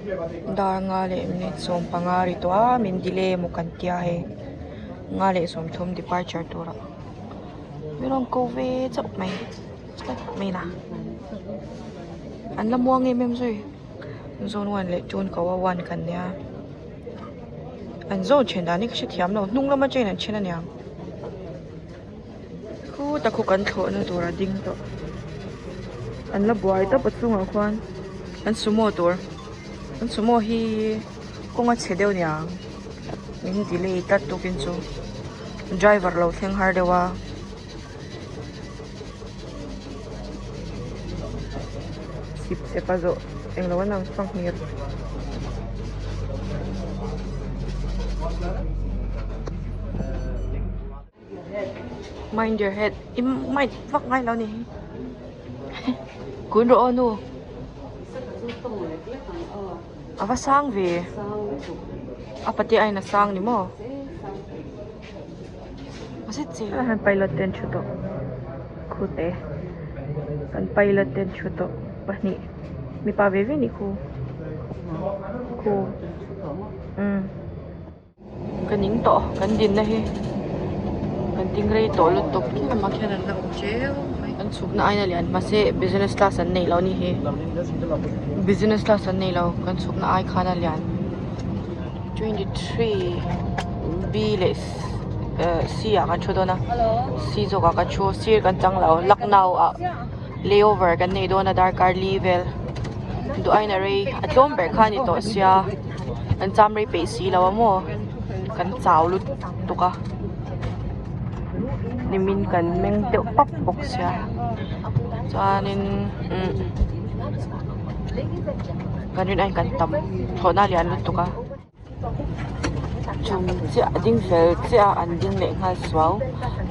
Dar nga leh minute 15 ri tawh a min delay emaw kan tia hei nga leh 30 departure turah min rawn ko ve chauh mai tlat mai na an la muang em em zui zone one leh two an ko a one kan nia an zone then dan hi ka hrethiam lo hnung lama train an then aniang khutah khu kan thlawhna tur a ding tawh an la buai tawp a chungah khuan an sumo tur an sumo hi kawng a chhe deuh aniang min delay tlat tukin chu driver lo thleng har deuh a. Chip chep a zawh englo an ang fanghmir. Mind your head i mind vak ngai lo ni kun rawh aw nu a va sang ve a pate aiin a sang ni maw. Kan pilot te an thu tawh khute kan pilot te an thu tawh pahnih mipa ve ve a nih khu khu umm ka ning tawh kan dinna hi kan ding rei tawh lutuk lamah khian an la awm teuh mai an chhukna aina lian mahse business class an neih loh a ni hi business class an nei lo kan chhukna ai khan a lian. 23 B leh C ah kan thu dawn a C zawk ah kan thu sir kan chang lo Lucknow ah layover kan nei dawn a darkar li vel duh aiin a rei a tlawm ber kha a ni tawh sia an cham rei peih si lo a maw kan chau lutuk a nimin kan meng deuh pap bawk sia chuanin umm kan rin aiin kan tam thlawhna a lian lutuk a chung chiah a ding fel chiah a an ding leh nghal suau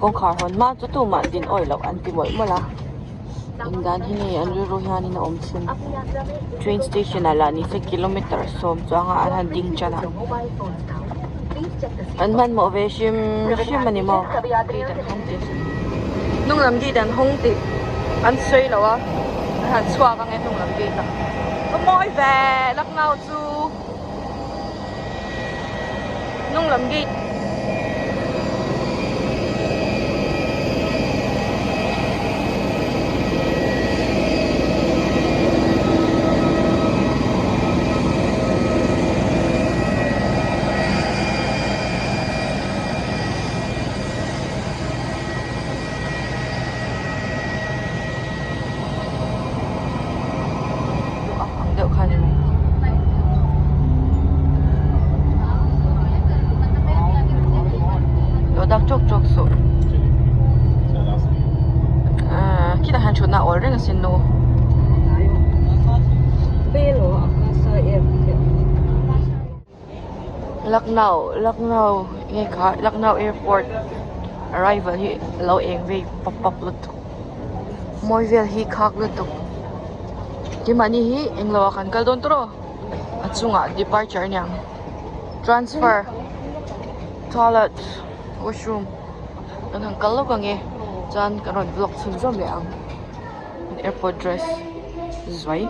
kawngkhar hawn hma chu tumah din awih loh an ti mawlh mawlh a engdan hi nge an rilru hianin a awm thin train station ah lah ni se kilometer sawm chuanga an han ding tan a an hmanhmawh ve hrim hrim a ni maw gate an hawng tih hnung lam gate an hawng tih an sawi lo a an han chhuak ang e hnung lam gate ah ka mawi ve Lucknow chu hnung lam gate Ang deuh kha ni mai. Lo dak chawk chawk suh. Ah, khitah hian thutna a awl reng asin nu. Lucknow Lucknow nge kha Lucknow airport arrival hi lo eng vei pap pap lutuk mawi vel hi khak lutuk keimahni hi englo ah kan kal dawn tawrh aw a chungah departure aniang transfer toilet washroom kan han kal lawk ang e chuan kan rawn vlog chhunzawm leh ang airport dress zuai.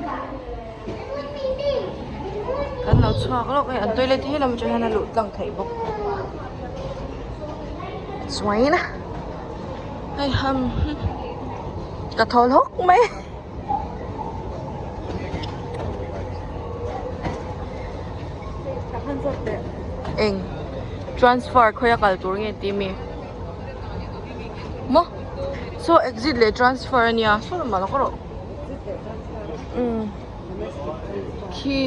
Kan lo chhuak lawk hei an toilet hi lam atang hian a luh tlang theih bawk chuan hei ham ka thawl hawk mai eng transfer khawia kal tur nge tih mi maw saw exit leh transfer ania saw lamah lo ka rawh. Khi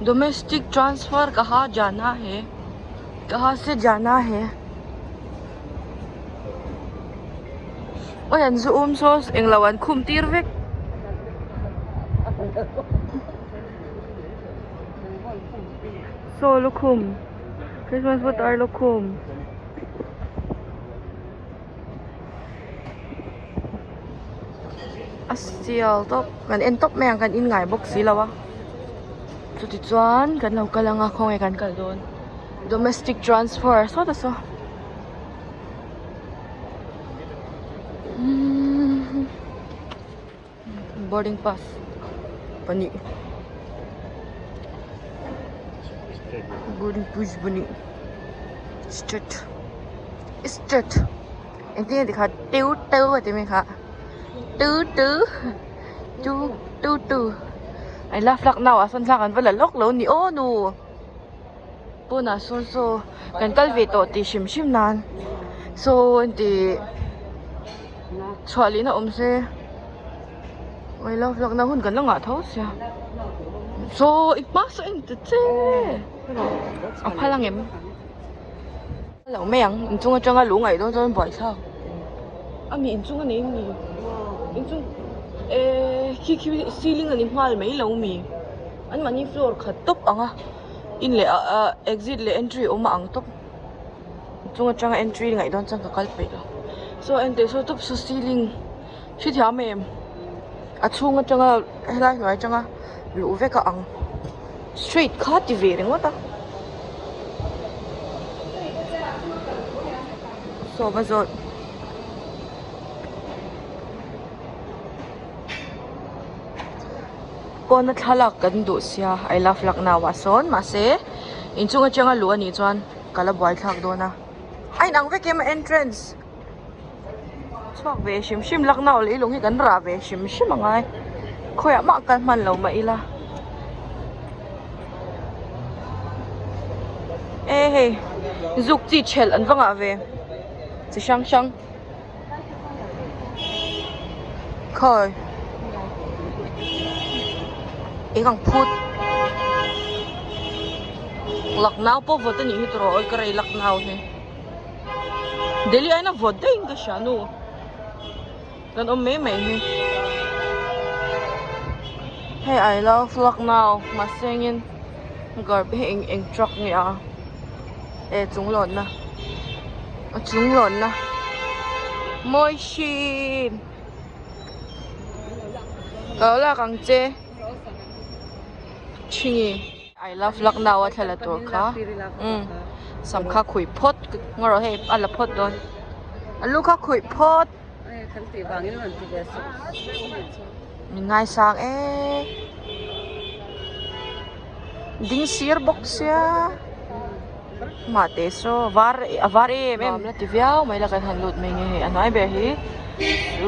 domestic transfer kaha jana hai kaha se jana hai awi an zu um saw englo an khum tir vek. Saw lukhum Christmas butter lukhum. A sial tawp kan en tawp mai ang kan in ngai bawk si lo a chuti chuan kan lo kal ang a khawnge kan kal dawn domestic transfer saw ta saw umm boarding pass. pahnih boarding pass pahnih straight straight engtin nge tikha teu teu a ti mai kha tu tu tu tu tu I love Lucknow ah sawn thla kan va la lawk lo ni aw nu. Pawnah sawn saw kan kal ve tawh tih hrim hrim nan saw an ti chhuah lehna awm se I love Lucknow hun kan la ngah tho sia saw i hma saw en ta che a phal ang em lo mai ang inchung atanga lu ngaih dawn chuan buaithlak a mi inchung a nei mi inchung ehh khi khi ceiling a ni nghal mai lo mi. An mahni floor khat tawp ang a in leh ah exit leh entry awm a ang tawp chung atanga entry ngaih dawn chuan ka kal peih lo saw enteh saw tawp saw ceiling hrethiam em a chhung atanga helai hnuai atanga luh vek a ang straight kha ti ve ringawt a saw va zawt. Pawna thlalak kan duh sia I love Lucknow ah sawn mahse inchung atanga luh anih chuan ka la buai thlak dawn a a inang vek em a entrance chhuak ve hrim hrim Lucknow leh ilung hi kan rah ve hrim hrim a ngai khawiah mah kal hman lo mah ila e hei zuk chi thelh an va ngah ve chi hrang hrang. Khawi eng ang phut Lucknow pawh vawt a nih hi tawh awi ka rei Lucknow hi Delhi aiin a vawt daih in ka hria nu kan awm mai mai hi hei I love Lucknow mahse engin garb hi eng eng truck nge a. E chung lawnna a chung lawnna mawi hrim ka lo lak ang che chhingi I love Lucknow a thla la tur kha umm sam kha khuih phawt ngaw rawh hei a la phawt dawn a lu kha khuih phawt min ngaisang e ding sir bawk sia mah teh saw var a var em em la ti viau mai la kan han lut mai nge hei a hnuai ber hi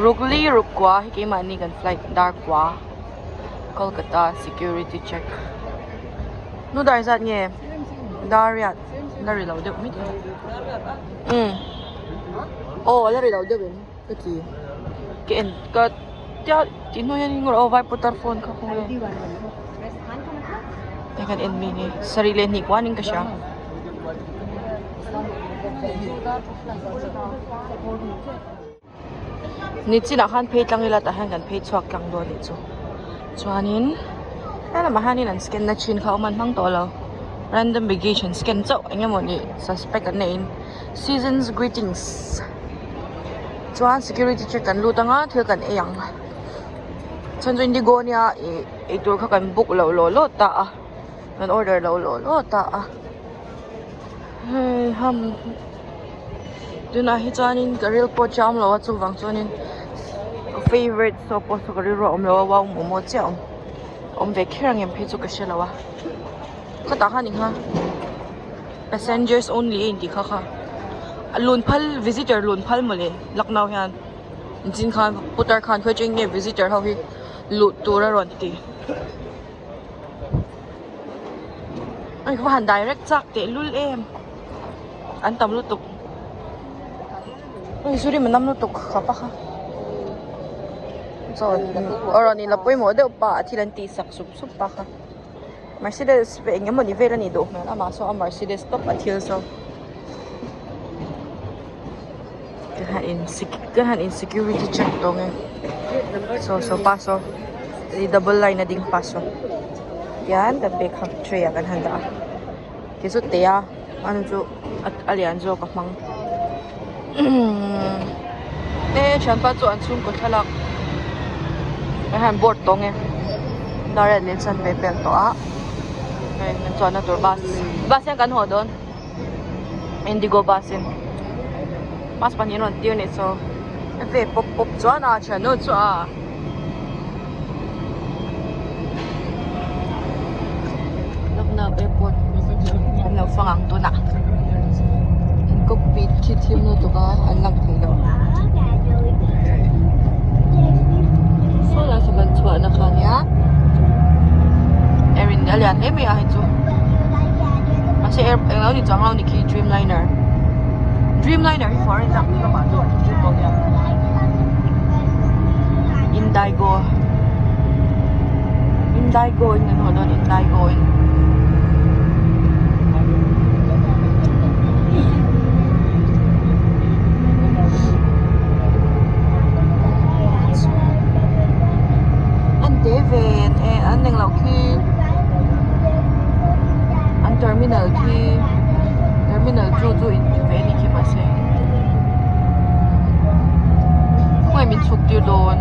rukli rukua hi keimahni kan flight dar kua Kolkata security check nu dar zat nge dar riat la ri lo deuh mai thei umm aw la ri lo deuh em ka ti ka en ka tia tih hnu hian eng rawh aw vai putar phone kha khawnge hei kan en mi nge sarih leh hnih kuanin ka hria. Ni chinah khan phei tlang ila tah hian kan phei chhuak tlang dawn anih chu chuanin he lamah hianin an scan na thin kha a awm a an hmang tawh lo random baggage an scan chauh eng emaw ni suspect an neihin seasons greetings chuan security check kan lut anga thil kan ei ang chhan chu indigo nia ih eitur kha kan book loh law law ta a kan order loh law law ta a hei ham. Tunah hi chuanin ka ril pawh chiah a awm lo a chuvang chuanin ka favourite saw pawh saw ka rilru a awm lo a wow momo chiah a awm awm ve kher ang em phei chu ka hre lo a khawtah khan engha passengers only a intih kha kha a lun phal visitor lun phal mawle Lucknow hian engtin khan putar khan khawi cheng nge visitor ho hi luh tur a rawn ti. Oi ka va han direct chak teh lul em an tam lutuk oi zuri manam lutuk ka pa kha chuan a rawn in la pawimawh deuh pa a thil an tih sak sup sup pa kha mercedes eng emawni vel a nih duh hmel amah saw a mercedes tawp a thil saw ka han in security check tawh nge saw saw pa saw double line a ding pa saw tian kan bag kha tray ah kan han dah a ti chu teh a ano chu a lian zawk a hmang e thianpa chu an chhungkaw thlalak an han board tawh nge dar riat leh chanve pel tawh a hei an chuanna tur bus bus hian kan haw dawn. Indigo bus in bus pahnih an rawn tir anih chu ve pawp pawp chuan a thiannu chu a. fang ang tunah in cockpit khi thim lutuk a an lang thei lo saw lai saw kan chhuahna kha nia air india a lian hle mai a hei chu mahse air englo ni chuang lo ni khi dreamliner dreamliner hi foreign lam lamah chuan an ṭin bawk nia indigo indigo in an haw dawn indigo in. An te ve eh an englo khi an terminal khi terminal chu chu inti ve a ni khi mahse khawnge min chhuk tir dawn.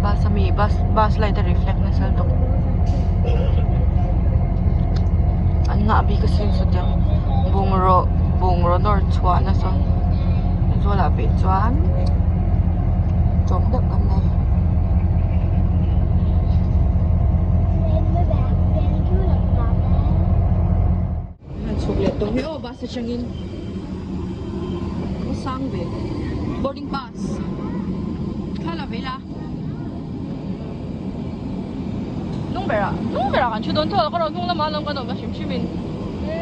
Bus ami bus bus light a reflect nasa lutuk an ngah bik asin sawtiang bungraw bungraw nawr chhuah nasa zawlah ve chuan chawm deuh kan nei. Han chhuk leh tawh hi aw bus atangin a sang ve boarding pass thla la ve la hnung berah hnung berah kan thu dawn tho a ka rawh hnung lamah alawm kan awm a hrim hrim in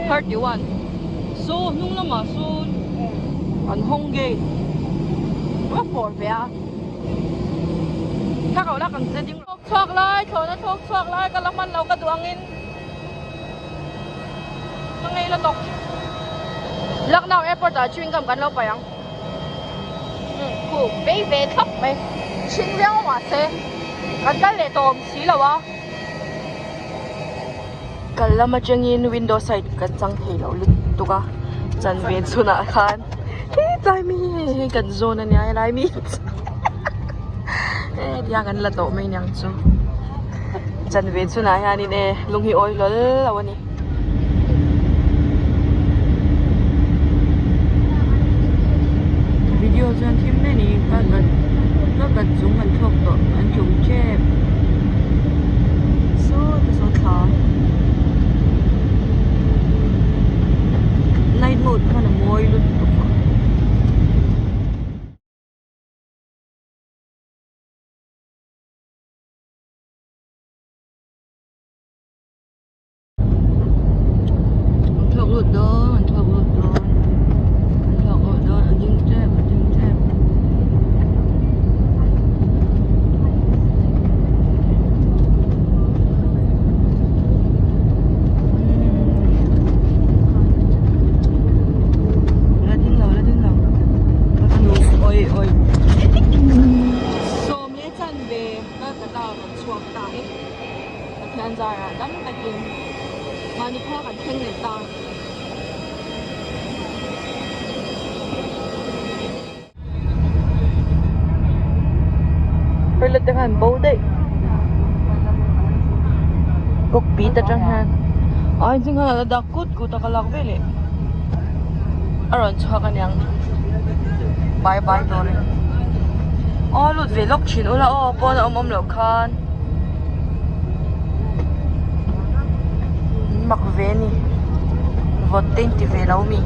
31 saw hnung lamah sawn an hawng gate a fawr ve a thla ko la kan che ding thlawk chhuak lai thlawhna thlawk chhuak lai ka la hman lo ka duh angin. Ka ngei la tawk. Lucknow airport ah chewing gum kan lo paih ang. Khu vei ve thlap mai. Chhing viau mahse kan kal leh tawh awm si lo a. Kal lam atangin window side kan chang thei lo lutuk a. Chan ve chhunah khan hetlai mi hi kan zawn ania helai mi hetiang kan la tawh mai niang chu. Chan ve chhunah hianin e lung hi awi hlawl lo a ni. Video chuan thim mai a ni ka gat ka gat chung an thlawk tawh an tlum tep sawta saw thla night mode khan a mawi lutuk. An thlawk lut dawn an thlawk lut dawn an thlawk lut dawn a ding tep a ding tep. La ding lo la ding lo oi oi sawm leh chan ve ka ka ta rawn chhuak ta e Pathian zarah dam takin mahni khua kan thleng leh ta. Toilet te khan bo daih cockpit atang hian a inchhung khan a la dak kut kut a ka lak ve leh a rawn chhuak aniang bye bye turin aw lut ve lawk thin ula aw pawn a awm awm loh khan mak ve a ni vawt te in ti ve lo mi.